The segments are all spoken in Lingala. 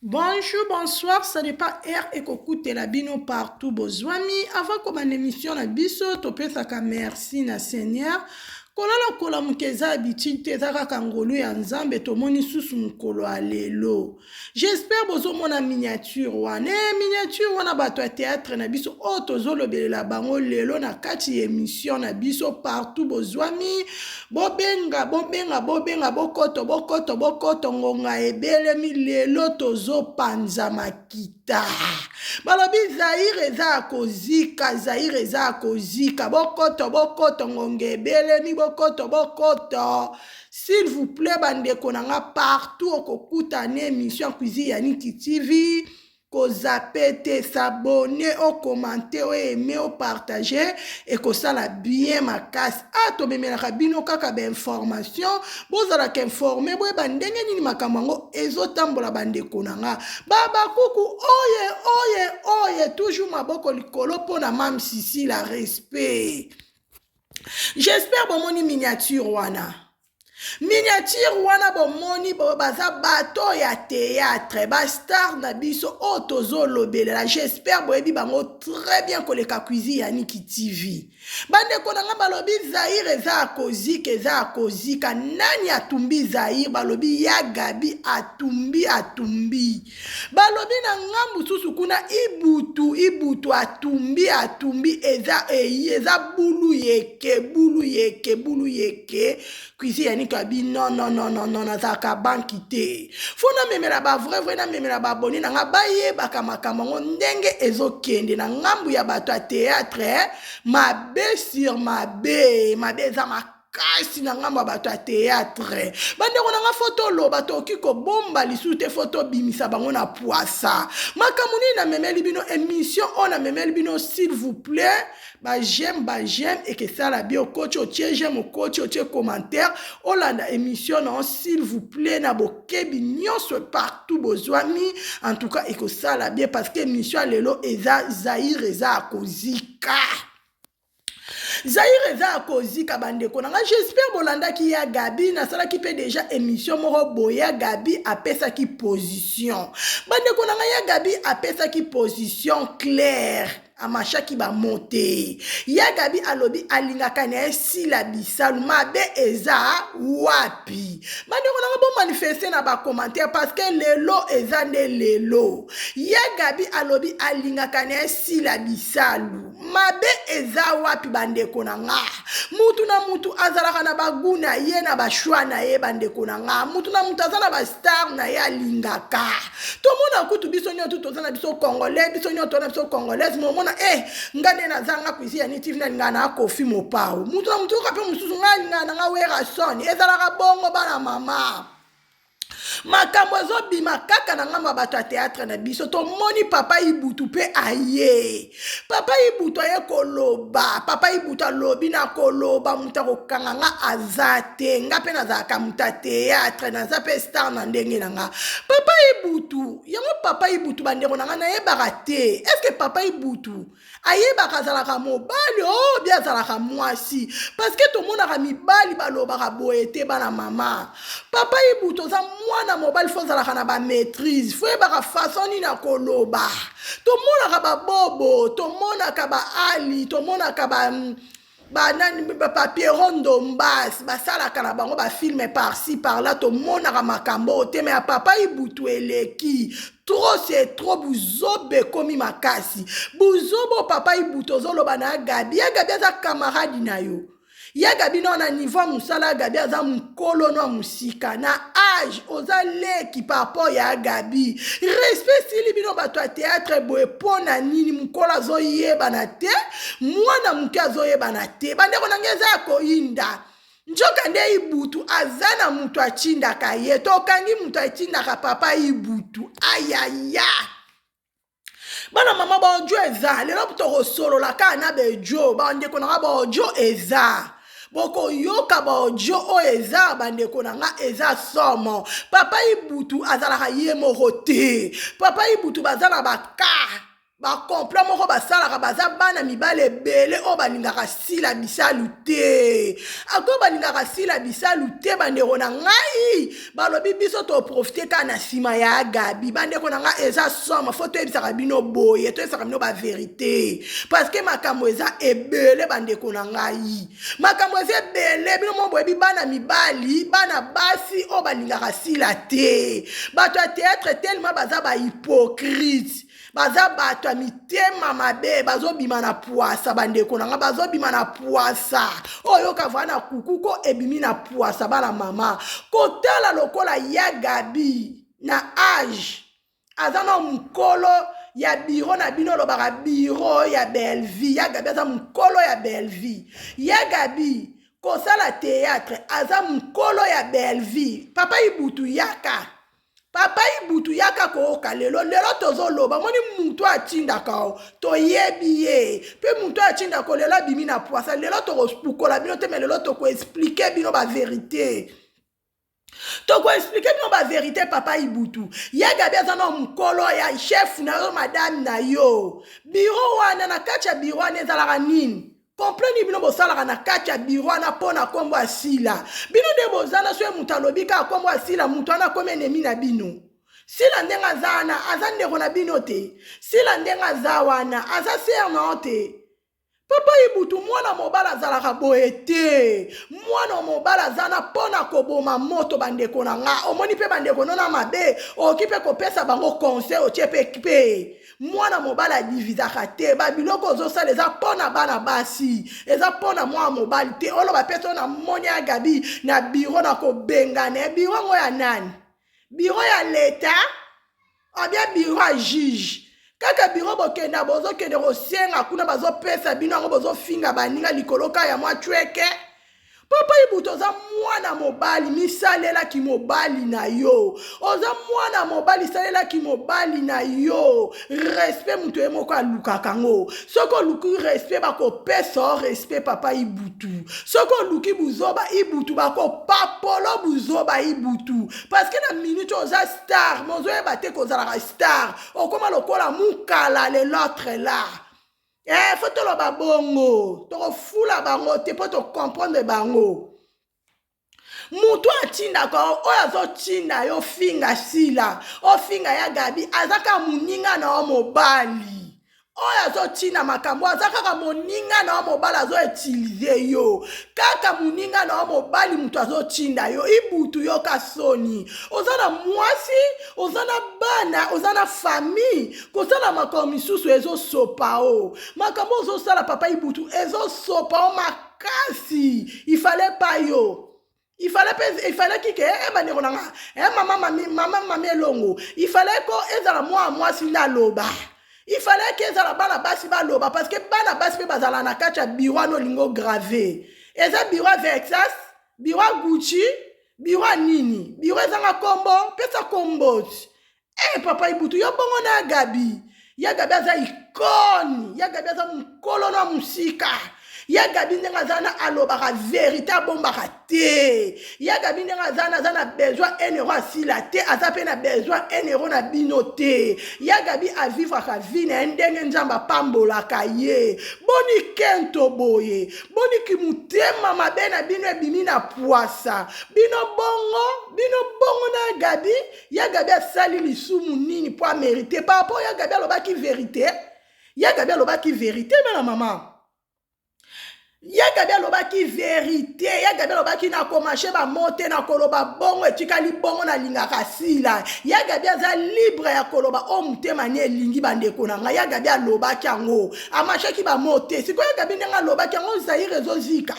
Bonjour, bonsoir, ça dépend heure ekokutela bino partout bozwami. Avant kobanda émission na biso, topesaka merci na Seigneur. Kolala kolamuka eza habitude te, eza kaka ngolu ya Nzambe, tomoni susu mokolo ya lelo. J'espère bozomona miniature wana. Eh, miniature wana bato ya théâtre na biso oyo tozolobelela bango lelo na kati ya émission na biso partout bozwami. Bobenga, bobenga, bobenga, bokoto, bokoto, bokoto, ngonga ebelemi lelo tozopanza makita. Balobi Zaire eza ya kozika, Zaire eza ya kozika. Bokoto, bokoto, ngonga ebelemi, bokoto, bokoto. S'il vous plaît, bandeko na nga partout okokuta na émission ya Cuisine Yaniki TV. Kozape te, s'abonner, okommente, oaime, opartage, ekosala bien makasi. Ah, tomemelaka bino kaka bainformation, bozalaka informe, boyeba ndenge nini makambo yango ezotambola. Bandeko na nga babakuku, oye oye oye, toujours maboko likolo mpona Mam Sisi la respect. J'espère bomoni miniature wana. Miniature wana bomoni, baza bato ya théâtre, bastar na biso oyo tozolobelela. J'espère boyebi bango très bien koleka Cuisine Yaniki TV. Bandeko na nga, balobi Zaire eza ya kozika, eza ya kozika. Nani atumbi Zaire? Balobi ya Gabi atumbi, atumbi. Balobi na ngambu susu kuna, Ibutu, Ibutu atumbi, atumbi. Eza eyi, eza bulu yeke, bulu yeke, bulu yeke. Cuisine Yaniki abi non, non, non, non, non, nazalaka banki te, fo namemela bavrai vrai, namemela baboni na nga bayebaka makambo yango ndenge ezokende na ngambu ya bato ya théâtre. Mabe sur mabe, mabe eza makasi na ngambo ya bato ya théâtre. Bandeko na nga, fo toloba, tokoki kobomba lisusu te, fo tobimisa bango na pwasa. Makambo nini namemeli bino? Émission oyo namemeli bino, s'il vous plaît, baj'aime, baj'aime ekesala bi. Okoti, otie j'aime, okoti, otie commentaire, olanda émission na, s'il vous plaît, na bokebi nyonso partout bozwami. En tout cas ekosala bien, parce que émission ya lelo eza Zaire eza ya kozika, Zaire eza ya kozika. Bandeko na nga, j'espère bolandaki ya Gabi. Nasalaki mpe déjà émission moko boye, ya Gabi apesaki position. Bandeko na ngai, ya Gabi apesaki position claire, amashaki bamote. Ya Gabi alobi alingaka na ye Sila Bisalu. Mabe eza wapi? Bandeko na nga, bomanifeste na bacommentaire, parce que lelo eza nde lelo. Ya Gabi alobi alingaka na ye Sila Bisalu. Mabe eza wapi, bandeko na nga? Mutu na mutu azalaka na bagoût na ye, na bachoix na ye. Bandeko na nga, mutu na mutu aza na bastar na ye alingaka. Tomona kutu biso nyonso toza na biso congolais, biso nyonso toza na biso congolaise. Momona e nga nde nazanga Cuisine ya TV, nalingaka na Kofi Mopao. Mutu na mutu oka mpe mosusu, ngai alingaka na nga Werrason. Ezalaka bongo, bana mama. Makambo ezobima kaka na ngambo ya bato ya théâtre na biso. Tomoni papa Ibutu mpe aye. Papa Ibutu aye koloba. Papa Ibutu alobi na koloba, moto akokanga nga aza te. Nga mpe nazalaka moto ya théâtre, naza mpe star na ndenge na nga. Papa Ibutu yango, papa Ibutu, bandeko na nga, nayebaka te, est-ce papa Ibutu ayebaka azalaka mobali o bi azalaka mwasi? Parce que tomonaka mibali balobaka boye te. Bana mama, papa Ibutu, oza mwana mobali, fo ozalaka na bamaîtrise, fo oyebaka façon nini ya koloba. Tomonaka babobo, tomonaka baali, tomonaka ba banani, baPierrot Ndombas, basalaka na bango bafilm par-ci par-là. Tomonaka makambo oyo te, me ya papa Ibutu eleki trop, c'est trop. Buzoba ekomi makasi, buzoba. Papa Ibutu, ozoloba na ya Gabi. Ya Gabi aza camarade na yo. Ya Gabi no na niveau ya mosala, ya Gabi aza mokolo no ya mosika na age, oza leki par rapport ya Gabi. Respect esili bino bato ya théâtre boye mpo na nini? Mokolo azoyebana te, mwana moke azoyebana te. Bandeko na ngai, eza ya koyinda. Nzoka nde Ibutu aza na moto atindaka ye. Tokangi moto atindaka papa Ibutu. Ayaya, bana mama, baaudio eza lelo, tokosolola kaka na baaudio. Bandeko na nga, baaudio eza, bokoyoka baaudio oyo eza. Bandeko na nga, eza somo. Papa Ibutu azalaka ye moko te. Papa Ibutu baza na baka. Ba complot moko basalaka, baza bana mibali ebele oyo balingaka Sila Bisalu te. Ako balingaka Sila Bisalu te. Bandeko na ngai, balobi biso toprofite kaka na nsima ya Gabi. Bandeko na ngai, eza soma. Faut toyebisaka bino boye, toyebisaka bino bavérité, parce que makambo eza ebele. Bandeko na ngai, makambo eza ebele. Bino mo boyebi bana mibali, bana basi oyo balingaka Sila te. Bato ya théâtre tellement baza bahypocrite, baza bato ya mitema mabe, bazobima na pwasa. Bandeko na nga, bazobima na pwasa. Oyo yoka va na kuku ko ebimi na pwasa. Bana mama, kotala lokola ya Gabi na age, aza na mokolo ya bureau na bino. Olobaka bureau ya Bellevie, ya Gabi aza mokolo ya Bellevie. Ya Gabi kosala théâtre, aza mokolo ya Bellevie. Papa Ibutu, yaka. Papa Ibutu, yaka kooka lelo. Lelo tozoloba, moni mutu atindaka o, toyebi ye mpe. Mutu atindaka lelo abimi na pwasa. Lelo tokopukola bino te, mais lelo tokoexpliquer bino bavérité, tokoexpliquer bino bavérité. Papa Ibutu, ya Gabi aza na mokolo ya chef na yo, madame na yo. Bureau wana, na kati ya bureau wana ezalaka nini? Complot bino bosalaka na kati ya bureau wana mpo na nkombo ya Sila. Bino nde bozana so ye moto alobi kaka nkombo ya Sila, moto wana akomi ennemi na bino. Sila ndenge aza wana, aza ndeko na bino te. Sila ndenge aza wana, aza sœur na yo te. Papa Ibutu, mwana mobali azalaka boye te. Mwana mobali aza na mpo na koboma moto. Bandeko na nga, omoni mpe bandeko no na mabe, okoki mpe kopesa bango conseil, otie mpe mwana mobali adivisaka te. Babiloko ozosala eza mpo na bana basi, eza mpo na mwana mobali te. Oloba mpe so namoni ya Gabi na bureau, na kobengana ye. Bureau yango ya nani? Bureau ya leta abia bureau ya juge? Kaka bureau bokenda, bozokende kosenga kuna, bazopesa bino yango, bozofinga baninga likolo ka ya mwa cweke. Papa Ibutu, oza mwana mobali, misalelaki mobali na yo. Oza mwana mobali, salelaki mobali na yo. Respect, moto ye moko alukaka yango. Soki oluki respect, bakopesa yo respect. Papa Ibutu, soki oluki buzoba, Ibutu, bakopapolo buzoba, Ibutu, parce que na minute oza star, mais ozoyeba te kozalaka star, okóma lokola mukala le l'autre là. Faut toloba bongo, tokofula bango te mpo tocomprendre bango. Motu atindaka, oyo azotinda yo finga Sila, ofinga ya Gabi, aza kaka moninga na yo mobali. Oyo azotinda makambo aza kaka moninga na yo mobali, azoutiliser yo kaka moninga na yo mobali. Moto azotinda yo, Ibutu, yoka soni. Oza na mwasi, oza na bana, oza na famille. Kosala makambo misusu ezosopa o. Makambo ozosala, papa Ibutu, ezosopa o makasi. Ifale pa yo, il fallait mpe, il fallait kike e bandeko na nga e mama mami, mama mami elongo. Il fallait ko ezala mwana mwasi nde aloba, il fallait ke ezala bana basi baloba, parce que bana basi mpe bazala na kati ya bureau wana. Olingo grave, eza bureau ya Versace, bureau ya Gucci, bureau ya nini? Bureau ezanga kombo, pesa kombo ti. Papa Ibutu, yo bongo na ya Gabi. Ya Gabi aza icône, ya Gabi aza mokolo na mosika. Ya Gabi ndenge aza na, alobaka vérité, abombaka te. Ya Gabi ndenge aza na, aza na besoin 1 euro asila te, aza mpe na besoin 1 euro na bino te. Ya Gabi avivraka vie na ye ndenge Nzambe apambolaka ye. Boni kento boye? Boniki motema mabe na bino ebimi na pwasa. Bino bongo, bino bongo na ya Gabi. Ya Gabi asali lisumu nini mpo amérite par rapport? Ya Gabi alobaki vérité, ya Gabi alobaki vérité. Bana mama, ya Gabi alobaki vérité. Ya Gabi alobaki nakomashe bamo te, nakoloba bongo, etikali bongo. Nalingaka Sila. Ya Gabi aza libre ya koloba oyo motema ni elingi. Bandeko na ngai, ya Gabi alobaki yango, amashaki bamo te. Sikoyo ya Gabi ndenge alobaki yango, Zaire ezozika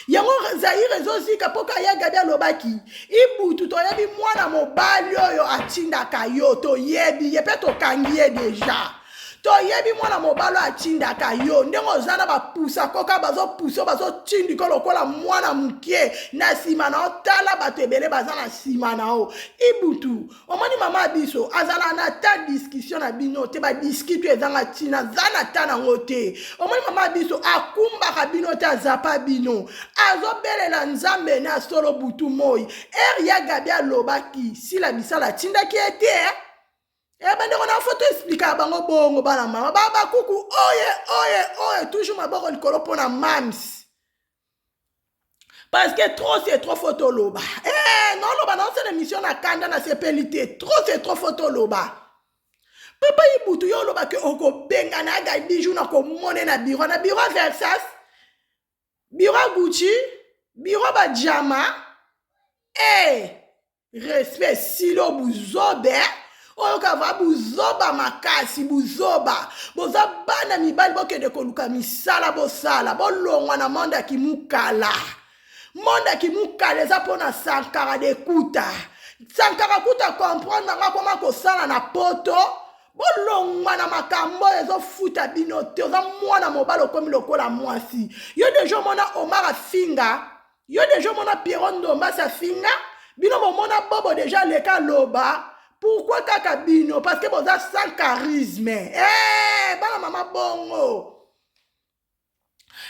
yango, Zaire ezozika mpo ka ya Gabi alobaki. Ibutu, toyebi mwana mobali oyo atindaka yo, toyebi ye mpe tokangi ye déjà. Toyebi mwana mobali oyo atindaka yo. Ndenge oza na bapusa koka, bazopusa, bazotindika lokola mwana moke na nsima na yo. Tala bato ebele baza na nsima na yo. Ibutu, omoni mama biso azala na ta discussion na bino te, badiskute ezanga ntina, aza na ta nango te. Omoni mama biso akumbaka bino te, azapa bino, azobelela Nzambe na solo butu moi. Ere ya Gabi alobaki, Sila Bisala atindaki ye te. E bandeko na foto explika bango bongo bana mama ba bakuku oye oye oye toujours maboko likolo mpo na mams parce que trop c'est trop faut toloba eh naoloba naosala émission na kanda nasepeli te trop c'est trop faut toloba papa ibutu yo oloba ke okobengana ya gai bijou na komone na biro na biro ya versas biro ya gucci biro bajama e eh! Respect silo buzobe oyoka va buzoba makasi buzoba boza bana mibali bokende koluka misala bosala bolongwa na monde ya kimukala monde ya kimukala eza mpo na sankara de kuta sankara kuta comprendre nanga akoma kosala na poto bolongwa na makambo oyo ezofuta bino te oza mwana mobali okomi lokola mwasi yo deja omona omar afinga Yo deja omona Pierrot Ndombasi afinga bino bomona Bobo deja aleka aloba pourquoi kaka bino parce que boza sans charisme eh bana mama bongo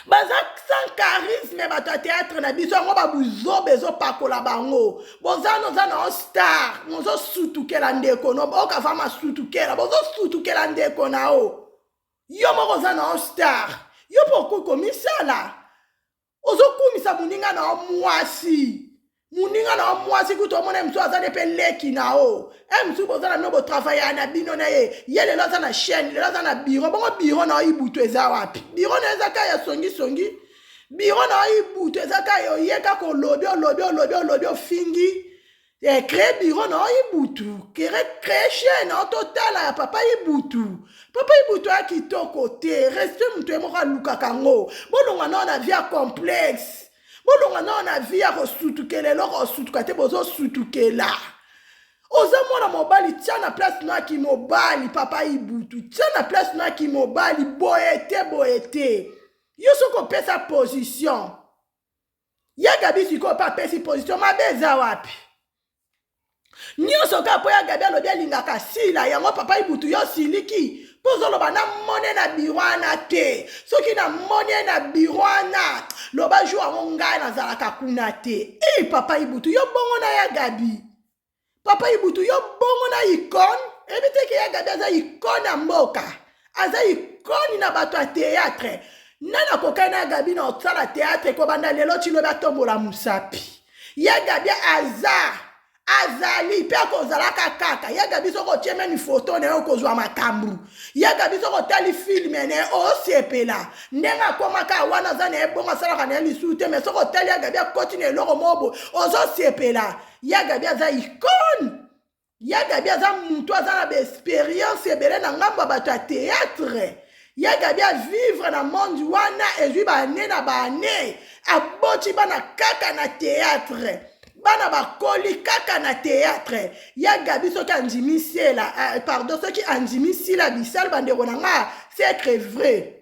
baza sans charisme bato ya théâtre na biso yango babuzoba ezopakola bango boza noza na star mozosutukela ndeko no okava masutukela bozosutukela ndeko na o yo moko oza na star yo mpo okoki komisala ozokumisa moninga na yo mwasi moninga na yo mwasi kutu omona mosusu aza ne mpe leki na yo e mosusu boza na bino botravaya na bino na ye ye lelo aza na chaîne lelo aza na biro bongo biro na yo ibutu eza wapi biro na yo eza kaka ya songisongi biro na yo ibutu eza kaka oye kaka olobi olobi olobi olobi ofingi Eh, cree bureau na yo ibutu cree cree chaîne na yo totala ya papa ibutu papa ibutu ya kitoko te respect moto ye moko alukaka yango bolongwa nao na vie ya complexe bolongwa nao na vie ya kosutukela eloko osutuka te bozosutukela oza mwana mobali tia na place no ya kimobali papa ibutu tia na place no ya kimobali boye te boye te yo soki opesa position Ya Gabi sikoyo pe apesi position mabe eza wapi? Nyonso kaka mpo ya Gabi alobi alingaka Sila yango papa Ibutu yo osiliki mpo ozoloba namone na biro wana te soki namoni ye na biro wana loba jour yango ngai nazalaka kuna te e papa Ibutu yo bongo na ya Gabi Papa Ibutu yo bongo na icone eyebi te ke ya Gabi aza icone ya mboka aza icone na bato ya théâtre nani akokani na Gabi na osala théâtre kobanda lelo ti lobi atombola mosapi ya Gabi aza azali mpe akozalaka kaka ya Gabi soki otie meme foto na ye okozwa makambo ya Gabi soki otali filme na ye osepela ndenge akomaka wana aza na ye bongo asalaka na ye lisusu te mais soki otali ya Gabi akoti na eloko moko boye ozosepela Ya Gabi aza icone. Ya Gabi aza mutu aza na ba experience ebele na ngambo ya bato ya theatre. Ya Gabi a vivre na monde wana ezwi ba année na ba année. Aboti bana kaka na theatre. Bana bakoli kaka na theatre. Ya Gabi soki andimi sela, euh, pardon, soki andimi sila bisal bandeko na nga, c'est que vrai.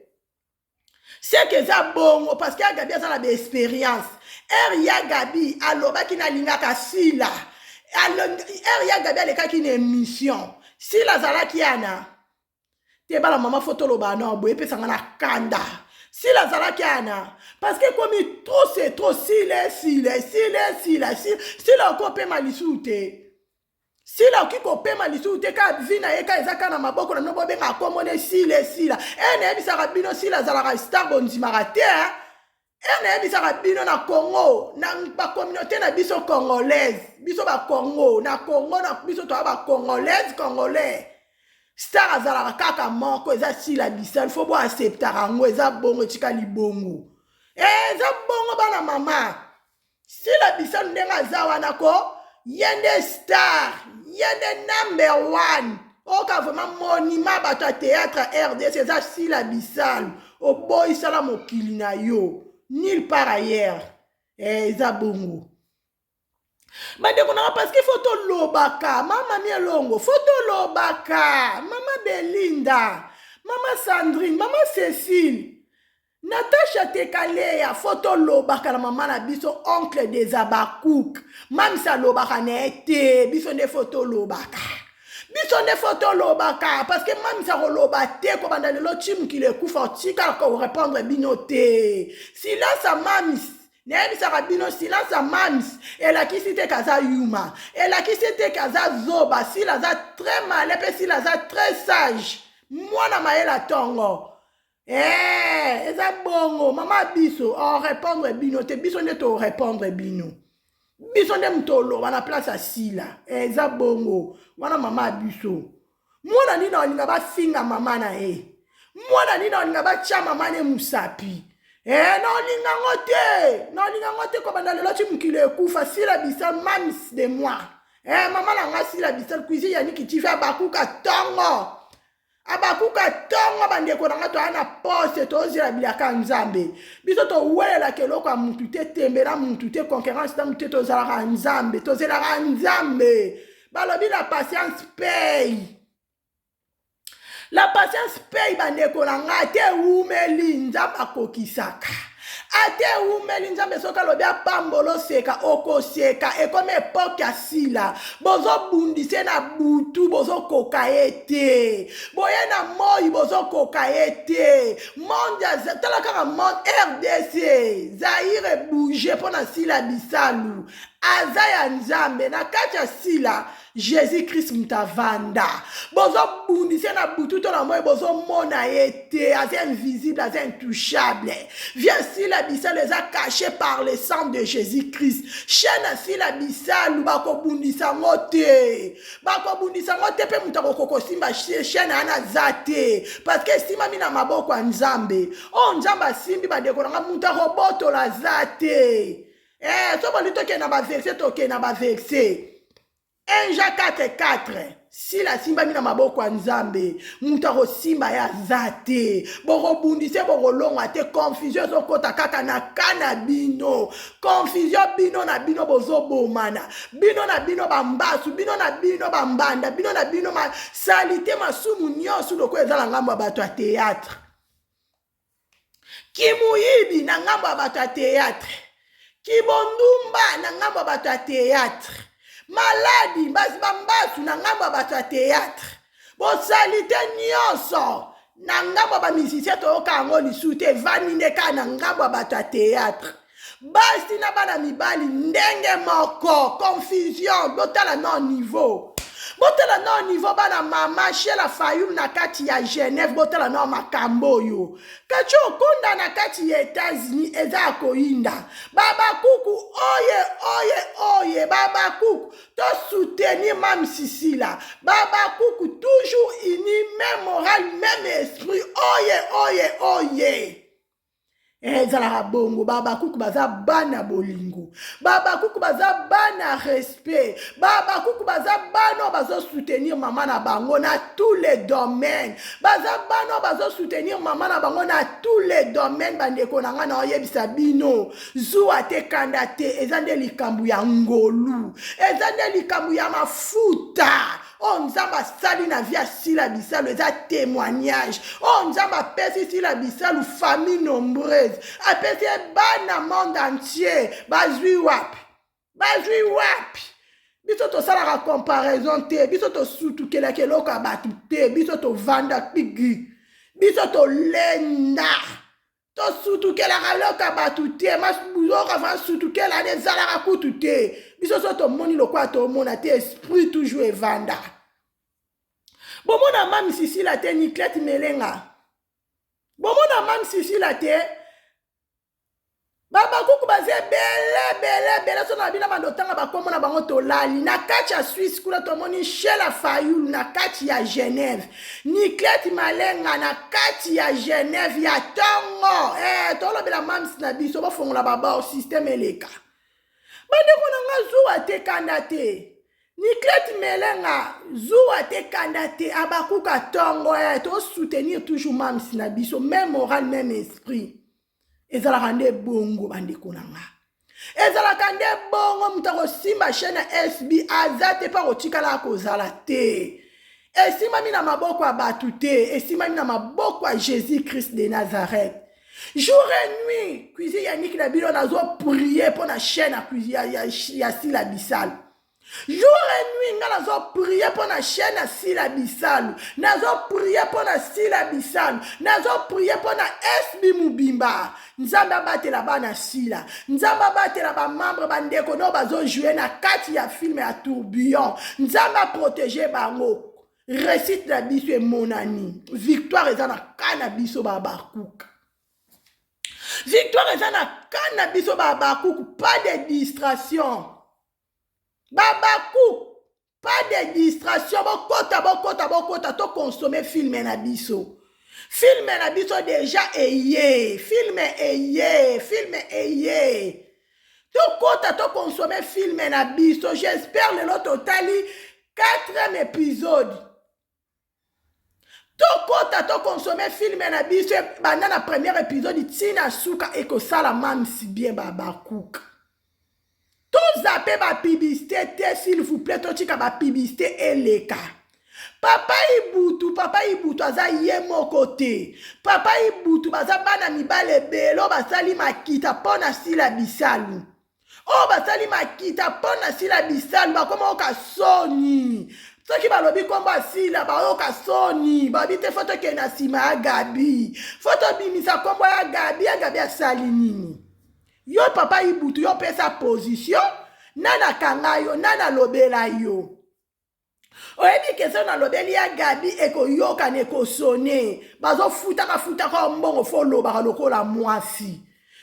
seke eza bongo parce que ya gabi aza na baexperience heure ya gabi alobaki nalingaka sila heure ya gabi alekaki na émission sila azalaki yana te bana mama fo toloba na boye epesanga na kanda sila azalaki yana parce que ekomi trop c'est trop sila sila sila sila sila okopema lisusu te Sila oki kopema lisusu te ka vie na ye ka eza ka na maboko na bino bobenga kombo ne sila esila e nayebisaka bino sila azalaka star bondimaka te e nayebisaka bino na congo na bacommunauté na biso congolaise biso bacongo na congo na biso toya bacongolaise congolais star azalaka kaka moko eza sila bisal fo bo acceptaka yango eza bongo etikali bongo e eza bongo bana mama Sila bisalu ndenge aza wana ko ye nde star ye nde number one oka vraiment monument bato ya théâtre ya rdc eza sila bisalu oboyi sala mokili na yo nil part ailleurs eh, eza bongo bandeko nanga parce que fo tolobaka mama mielongo fo tolobaka mama belinda mama sandrine mama cécile Natacha Tekaleya faut tolobaka na mama na biso oncle des Habacuc mam's alobaka na ye te biso nde faut tolobaka biso nde faut tolobaka parce que mam's akoloba te kobanda lelo ti mokili ekufa otikala korepondre bino te silence ya mam's. Nayebisaka bino silence ya mams elakisi te kaza yuma, elakisi te kaza zoba. Sila aza très malin mpe Sila aza très sage, mwana mayele tongo. Eh, eza bongo mama biso o répondre bino te, biso nde to répondre bino, biso nde moto oloba na place ya Sila. Eh, eza bongo wana mama biso. Mwana nini alinga bafinga mama na ye? Mwana nini alinga batya mama ne musapi? Eh, naolinga ngo te, naolinga ngo te. Kobanda lelo ti mokili ekufa, Sila bisa mams de moi. Eh, mama na nga Sila bisa cuisine ya Niki TV, abakuka ntongo, abakuka ntongo. Bandeko na nga, toya na poste, tozela bilaka Nzambe. Biso towelelaka eloko ya mutu te, tembe na mutu te, concurrence na mutu te. Tozalaka Nzambe, tozelaka Nzambe. Balobi la patience paye, la patience paye. Bandeko na ngai, te ewumeli, Nzambe akokisaka. Ate ewumeli, Nzambe soki alobi apambola, oseka, okoseka. Ekomi époque ya Sila. Bozobundisa na butu, bozokoka ye te. Boye na moi, bozokoka ye te. Monde, tala kaka monde, RDC, Zaire ebouge mpo na Sila Bisalu. Aza ya Nzambe. Na kati ya Sila, Jésus Christ moto avanda. Bozobundisa na butu to na moi, bozomona ye te. Aza invisible, aza intouchable. Vie Sila Bisalu eza caché par le sang de Jésus Christ. Chaîne ya Sila Bisalu, bakobundisa yango te, bakobundisa yango te. Mpe moto akokoka kosimba chaîne wana aza te, parce que esimbami na maboko ya Nzambe. Oyo Nzambe asimbi, bandeko na nga, moto akobotola aza te. Eh, so boli tokende na baverset, tokende na baverset 1 Jean 4 4. Sila asimbami na maboko ya Nzambe, moto akosimba ye aza te. Bokobundisa, bokolongwa te. Confusion ezokɔta kaka na ka na bino, confusion. Bino na bino bozobomana, bino na bino bambasu, bino na bino bambanda, bino na bino masali te, masumu nyonso lokola eza na ngambo ya bato ya théâtre, kimuyibi na ngambo ya bato ya théâtre, kibondumba na ngambo ya bato ya théâtre, maladi bambasu na ngambo ya bato ya théâtre, bosali te nyonso na ngambo ya bamusicien. Toyoka yango lisusu te, evandi nde kaka na ngambo ya bato ya théâtre. Basi na bana mibali ndenge moko, confusion. Botala na niveau, botala na niveau bana mama Shela Fayulu na kati ya Genève. Botala na makambo oyo kati okonda na kati ya États-Unis, eza ya koyinda. Babakuku oye, oye, oye, babakuku, tosoutenir mame Sisila. Babakuku toujours unis, même moral, même esprit. Oye, oye, oye. Ezalaka bongo. Babakuku baza bana bolingo, babakuku baza bana respect, babakuku baza bana oyo bazosoutenir mama na bango na tous les domaines. Baza bana oyo bazosoutenir mama na bango na tous les domaines. Bandeko na ngai, na oyebisa bino, zuwa te, kanda te. Eza nde likambo ya ngolu, eza nde likambo ya mafuta oyo Nzambe asali na vie Asila Bisalu. Eza témoignage oyo Nzambe apesi Sila Bisalu, famille nombreuse, apesi ye bana monde entier. Bazwi wapi? Bazwi wapi? Biso tosalaka comparaison te, biso tosutukelaka eloko ya bato te. Biso tovanda pigi, biso tolenda, tosutukelaka eloko ya bato te. Oyoka va sutukela wana ezalaka kutu te. Biso so tomoni lokola tomona te, esprit toujours evanda. Bomona mami Sisila te, Niclete Melenga, bomona mami Sisila te. Babakuku baza ebele, ebele, ebele. So na bino bando otanga bakombo na bango, tolali na kati ya Swisse kuna. Tomoni Shela Fayulu na kati ya Genève, Niclete Malenga na kati ya Genève ya ntongo. Eh, tolobela mams na biso, bofongola babor, système eleka. Bandeko na nga, zuwa te, kanda te. Niclete Melenga, zuwa te, kanda te. Abakuka ntongo. Eh, tosoutenir toujours mams na biso, même moral, même esprit. Ezalaka nde bongo, bandeko na nga, ezalaka nde bongo. Moto akosimba chaîne ya SB aza te, mpe akotikala kozala te. Esimbami na maboko ya bato te, esimbami na maboko ya Jésus Christ de Nazareth. Jour et nuit, cuisine ya Niki na bino, nazoprier mpo na chaîne ya Sila Bisalu. Jour et nuit nga nazo prier mpo na chaîne ya Sila Bisalu, nazo prier mpo na Sila Bisalu, nazo prier mpo na SB mobimba. Nzambe abatela bana Sila, Nzambe abatela ba membre ba ndeko no bazo jouer na kati ya film ya tourbillon. Nzambe a protéger bango. Réussite na biso emonani, victoire eza na ka na biso ba Habacuc. Victoire eza na ka na biso ba Habacuc, pas de distraction. Babaku pas de distraction, bokota bokota bokota to consommer film na biso. Film na biso deja eye, film eye, film eye. Tokota to consommer film na biso. J'espère lelo totali 4e épisode. Tokota to consommer film na biso banda na premier épisode tina suka ekosala mamsi bien Babakuka. Tozape ba publicité te s'il vous plaît, totika ba publicité eleka. Papa Ibutu, Papa Ibutu aza ye moko te. Papa Ibutu baza bana mibale ebele oyo basali makita mpo na Sila Bisalu. Oyo basali makita mpo na Sila Bisalu bakoma oyoka soni. Soki balobi kombo ya Sila bayoka soni, balobi te fo tokende na nsima ya Gabi, fo tobimisa kombo ya Gabi. Ya Gabi asali nini? Yo Papa Ibutu, yo pesa position, nani akanga yo, nani alobela yo? Oyebi ke soki nalobeli ya Gabi ekoyokana, ekosone. Bazofutaka futaka mbongo, fo olobaka lokola mwasi.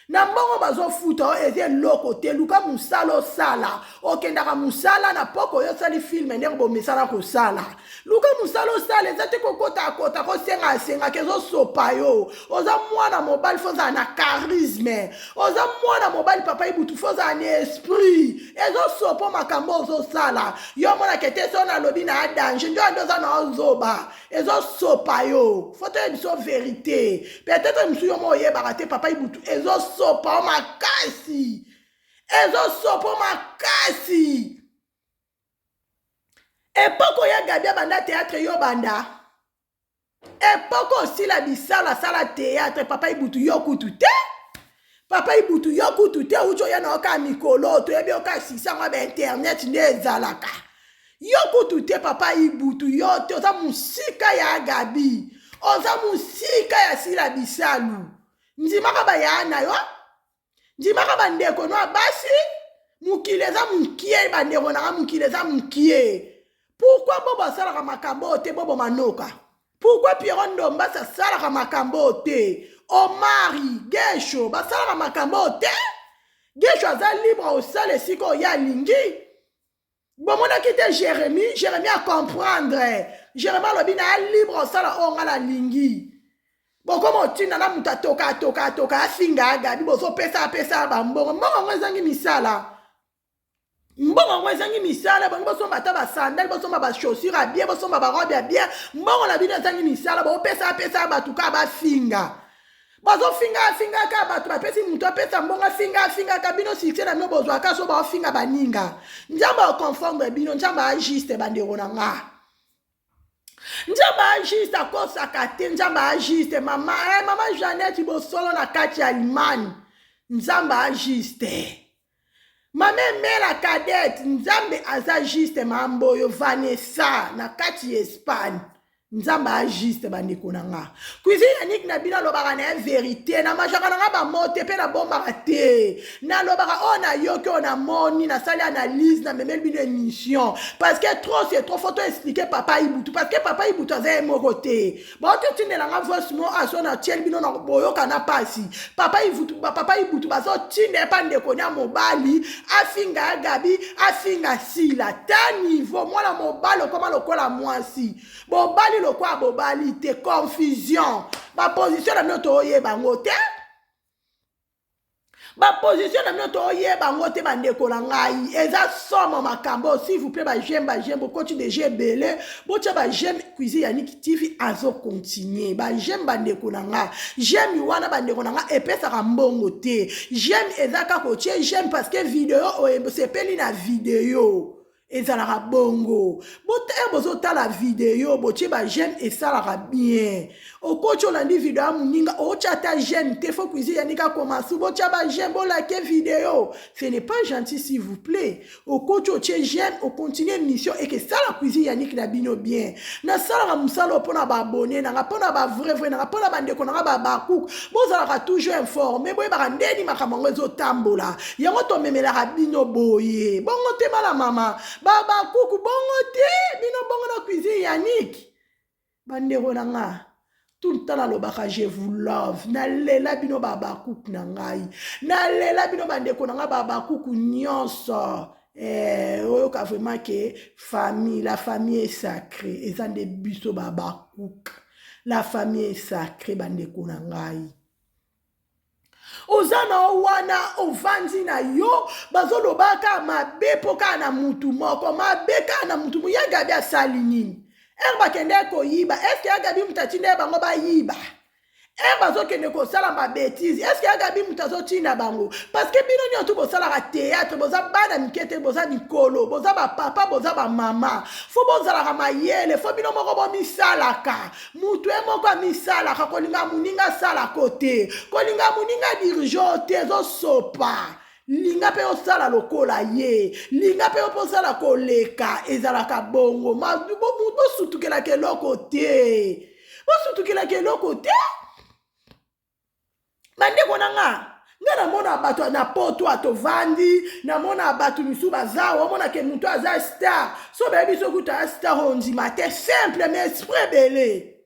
Na mbongo bazofuta oyo eza eloko te. Luka mosala osala, okendaka mosala na poko oyo osali filme ndenge bomesana kosala. Luka mosala osala, eza te kokota akota kosenga asengaka, ezosopa yo. Oza mwana mobali, fo ozala na charisme. Oza mwana mobali Papa Ibutu, fo ozala na esprit. Ezosopa makambo ozosala. Yo omonaka ete so nalobi na danger, ndio ndio oza na ozoba. Ezosopa yo. Fo toyebi biso verité. Peut-être mosusu yo mo oyebaka te Papa Ibutu, ezosopa yo makasi. Ezosopa yo makasi. Epoko ya Gabi abanda théâtre, yo banda. Epoko osila bisala asala théâtre Papa Ibutu, yo kutu te. Papa Ibutu, yo kutu te, uti oya na oka mikolo, toyebi oka sisango ba internet nde ezalaka. Yo kutu te Papa Ibutu, yo te, oza musika ya Gabi, oza musika ya Sila Bisalu. Ndimaka baya na yo, ndimaka bandeko no ya basi. Mokili eza mokie bandeko nanga, mokili eza mokie. Pourquoi Bobo asalaka makambo oyo te? Bobo Manoka, pourquoi Pierrot Ndombasi asalaka makambo oyo te? Omari Gesho basalaka makambo oyo te. Gesho aza libre osala esika oyo alingi. Bomonaki te Jérémie, Jérémie a comprendre. Jérémie alobi na libre osala oyo nga nalingi. Bokoma otinda na moto atoka atoka atoka afinga ya Gabi, bozopesa apesa bambongo. Mbongo yango ezangi misala. Mbongo yango ezangi misala. Bango bosomba ata basandale, bosomba bachaussure ya bien, bosomba barobe ya bien. Mbongo na bino ezangi misala, bopesa apesa bato kaka bafinga. Bazofinga afingaka bato, bapesi moto apesa mbongo afinga afingaka bino. Succès na bino bozwaka so baofinga baninga. Nzambe akonfondre bino, Nzambe ajuste bandeko na nga. Nzambe ajuste, akosaka te. Nzambe ajuste. Mama, mama Jeannette bosolo na kati ya Allemagne. Nzambe ajuste. Mama Emela Cadette, Nzambe aza juste. Mamboyo Vanessa na kati ya Espagne. Nzambe ajuste bandeko na nga. Cuisine Yannick na bino alobaka na ye verité, na majaka na nga bamote mpe nabombaka te. Nalobaka oyo nayoki, oyo namoni, nasali analyse, namemeli bino émission. Parce que trop c'est trop, faut to expliquer Papa Ibutu. Parce que Papa Ibutu aza ye moko te. Baoki otindela nga voice mo aso na tieli bino na boyoka na pasi. Papa Ibutu, Papa Ibutu bazotinda ye pa ndeko nya mobali, afinga ya Gabi, afinga Sila. Ta niveau mwana mobali okoma lokola mwasi. Bobali lokola bobali te, confusion. Ba position na bino toyeba yango te. Ba position na bino toyeba yango te bandeko na ngai. Eza somo makambo. S'il vous plaît, ba j'aime, ba j'aime, bokoti déjà ebele. Botia ba j'aime, Cuisine Yannick TV azo continuer. Ba j'aime bandeko na nga. J'aime wana bandeko na nga epesaka mbongo te. J'aime eza kaka otie j'aime parce que vidéo oyo sepeli na vidéo. Ezalaka bongo. Botaya bozotala video botie ba j'aime esalaka bien. Okoti olandi video ya moninga otya ata j'aime te fo cuisine ya nika komasu botya ba j'aime bolake video. Ce n'est pas gentil s'il vous plaît. Okoti otie j'aime ocontinue émission eke sala cuisine ya niki na bino bien. Nasalaka mosala oyo mpona ba abonné nanga mpona ba vrai vrai nanga mpona bandeko nanga ba bakouk bozalaka toujours informe boyebaka ndeni makambo yango ezotambola yango tomemelaka bino boye bongo te bana mama babakuku bongo te bino bongo na cuisine yannick bandeko na nga tout le temps nalobaka je vous love nalela bino babakuku na ngai nalela bino bandeko na ngai babakuku nyonso eh, oyoka vraiment ke famille la famille est sacrée eza nde biso babakuku la famille est sacrée bandeko na ngai oza na yo wana ovandi na yo bazoloba kaka mabe mpo kaka na mutu moko mabe kaka na mutu ya gabi asali nini ere bakende koyiba eske ya gabi moto atinda ye bango bayiba ere bazokende kosala babetise eske ya gabi moto azotinda bango parceke bino nyonso bosalaka théâtre boza bana mike te boza mikolo boza bapapa boza bamama fo bozalaka mayele fo bino moko bomisalaka Mutu ye moko amisalaka kolinga muninga asalako te kolinga muninga dirige te ezosopa linga mpe osala lokola ye linga mpe mpe osala koleka ezalaka bongo bosutukelaka eloko te bosutukelaka eloko te bandeko na nga nga namona bato na poto tovandi namona bato misusu baza omona ke moto aza star so bayebi soki kutu aza star ondima te simple mais esprit ebele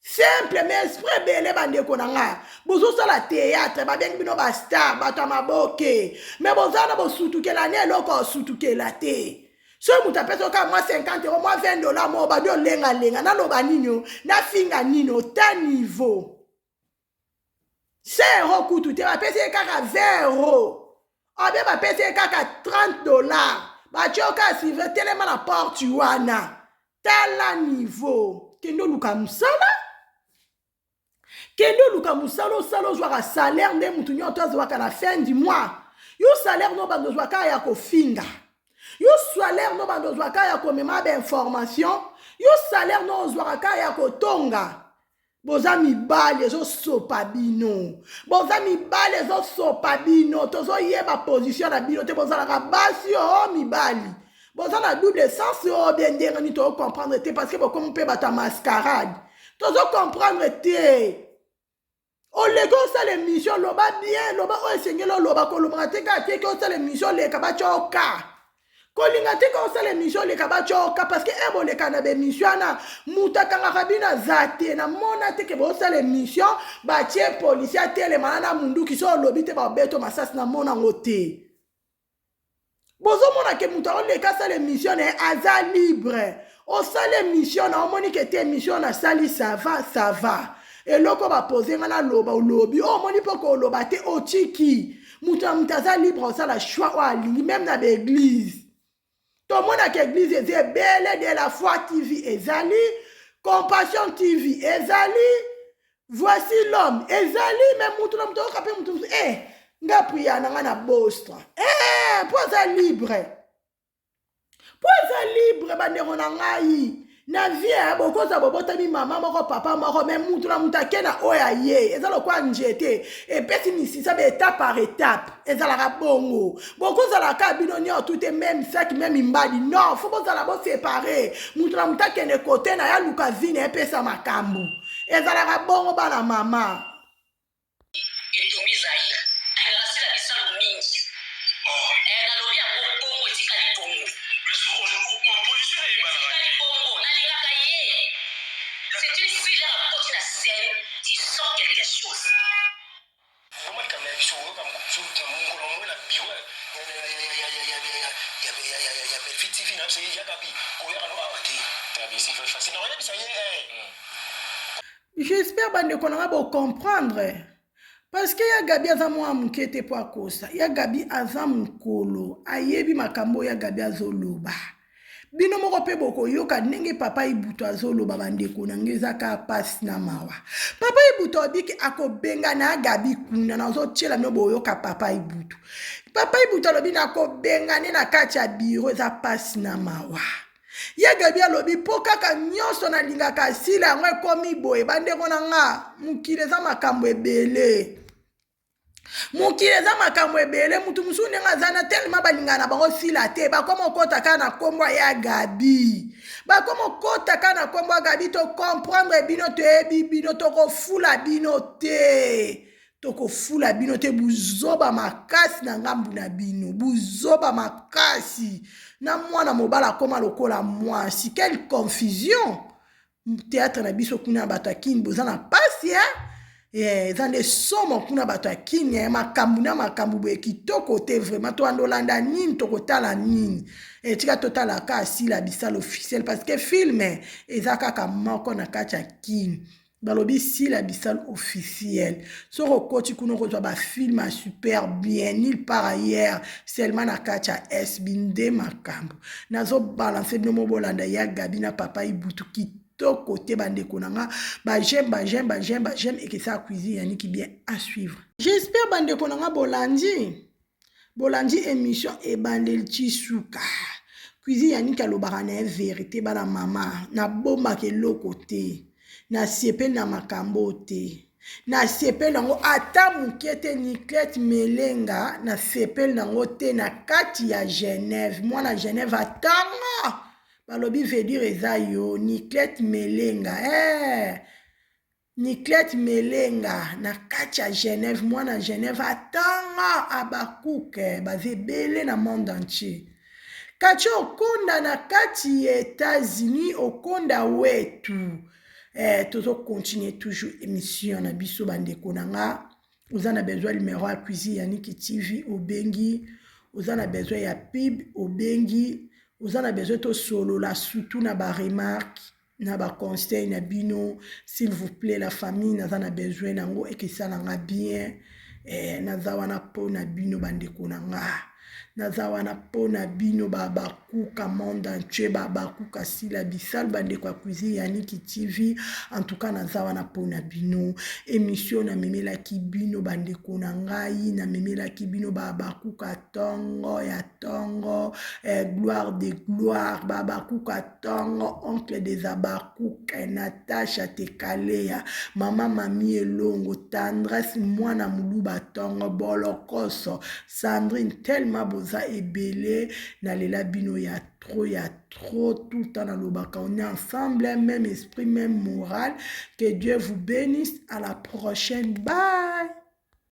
simple mais esprit ebele bandeko na nga bozosala théâtre babengi bino bastar bato ya maboke me boza na bosutukela ne eloko osutukela te soki moto apesi oka mwa 50 euro mwa 20 dollar mo obandi olengalenga naloba nini o nafinga nini ota niveau 100 euro kutu te bapesi ye kaka 20 euro obe bapesi ye kaka 30 dollar batye yo kaka suivre telema na porte wana tala niveau kende oluka mosala kende oluka mosala osala ozwaka salaire nde motu nyonso azwaka na fin du mois yo salaire no bando ozwa kaka ya kofinga yo salaire no bando ozwa kaka ya komema bainformation yo salaire no ozwaka kaka ya kotonga boza mibali ezosopa bino boza mibali ezosopa bino tozoyeba position na bino te bozalaka basi o oh, mibali boza na double sens oyo oh, bien ndenge nini tocomprendre te parce que bokomi mpe bato ya mascarade tozocomprendre te oleki osala émission loba bien loba oyo esengeli oloba kolobaka te kaka te ke osala émission oleka batya oka kolinga te ka osala émission oleka batya oka parce que e boleka na baémission wana moto akangaka bino aza te namona te ke bosala émission batie policier atelemana na munduki so olobi te babeto masasi namona yango te bozomona ke moto aoleka asala émission na ye aza libre osala émission na omoni ke te émission nasali sava sava eloko bapose nga naloba olobi oyo omoni mpo koloba te otiki moto na moto aza libre osala choix oyo alingi meme na baeglise tomonaka eglise eza ebele de la foi tv ezali compassion tv ezali voici l'homme ezali me mutu na mutu ayoka mpe mutu mosusu eh nga priya na nga na bostra eh mpo aza libre mpo aza libre bandeko na ngai na vie eh, bokoza bobotami mama moko papa moko me mutu na mutu ake na oyo aye eza lokola njete epesi misisa ba étape par étape ezalaka bongo bokozala kaka bino nyonso te meme saki meme mbadi non fo bozala bosepare mutu na mutu akende kote na ye aluka vie na epesa makambo ezalaka bongo bana mama etumbi Zaire alingaka sila bisalu mingi oh. eh, nalobi yango bongo etikali bongo etikali bongo nalingaka ye c'est une fille là akoti na scène tu sens quelque chose Vraiment likambo na biso oyoka mokolo moko na bureau ya Bellevue TV na biso ya Gabi koyaka no awa te nakoyebisa ye J'espère bandeko na nga bo comprendre parce que ya Gabi aza mwana moke te mpo akosa ya Gabi aza mokolo ayebi makambo ya Gabi azoloba bino moko mpe bokoyoka ndenge papa ibutu azoloba bandeko na ngai eza kaka mpasi na mawa papa ibutu abiki akobengana ya gabi kuna nazotyela bino boyoka papa ibutu. Papa Ibutu alobi nakobengane na kati ya biro, eza pasi na mawa. Ye Gabi alobi mpo kaka nyonso nalingaka asila yango ekomi boye. Bandeko na nga, mokili eza makambo ebele, mokili eza makambo ebele. Motu mosusu ndenge aza na telema balingaka na bango sila te, bakoma okota kaka na nkombo ya Gabi, bakoma okota kaka na nkombo ya Gabi. Tocomprendre bino, toyebi bino, tokofula bino te, tokofula bino te. Buzoba makasi na ngambu na bino, buzoba makasi na mwana mobali akoma lokola mwasi. Quelle confusion! Théâtre na biso kuna, bato ya Kini boza na pasi, eh? Eza nde somo kuna, bato ya Kini, eh? Makambo na makambo boye kitoko te vraiment. Toanda olanda nini, tokotala nini? Etika totala ka Asila Bisala Officiel, parce que film eza kaka moko na kati ya Kini, balobi Sila Bisal Officiel. Soki okoti kuna, okozwa bafilm ya super bien, nulle part ailleurs, seulement na kati ya SB. Nde makambo nazobalanse bino, mo bolanda ya Gabi na papa Ibutu kitoko te. Bandeko na nga, baj'aime, baj'aime, baj'aime, baj'aime ekesaka. Cuisine Yaniki bien à suivre. J'espère bandeko na nga bolandi, bolandi émission ebandeli ti suka. Cuisine Yaniki alobaka na ye vérité. Bana mama, nabombaka eloko te, nasepeli na makambo te, nasepeli nango ata moke te. Niclete Melenga, nasepeli nango te na kati ya Genève. Mwana Genève atanga, balobi veut dire eza yo Niclete Melenga, eh. Niclete Melenga na kati ya Genève, mwana Genève atanga, abakuke baza ebele na monde entier. Kati okonda na kati ya États-Unis, okonda wetu, eh, tozocontinue toujours émission na biso. Bandeko na nga, oza na besoin numéro ya Cuisine Yaniki TV, obengi. Oza na besoin ya pub, obengi. Oza na besoin tosolola, surtout na baremarque na baconseil na bino, s'il vous plaît la famille, naza na besoin nango, ekesalanga bien. Naza wana mpo na bino, bandeko na nga, naza wana mpo na bino, babakuka monde entier, babakuka Sila Bisal, bandeko ya Cuisine Yaniki TV. En tout cas, naza wana mpo na bino. Émission namemelaki bino, bandeko na ngai, namemelaki bino babakuka ntongo ya ntongo, gloire de gloire, babakuka ntongo, oncle des abakuka, Natasha Tekaleya, mama Mami Elongo, Tendresse, mwana moluba ntongo, bolokoso Sandrine, tellement boza ebele, nalela bino ya trop, ya trop. Tout le temps nalobaka, on est ensemble, même esprit, même morale. Que Dieu vous bénisse, à la prochaine, bye.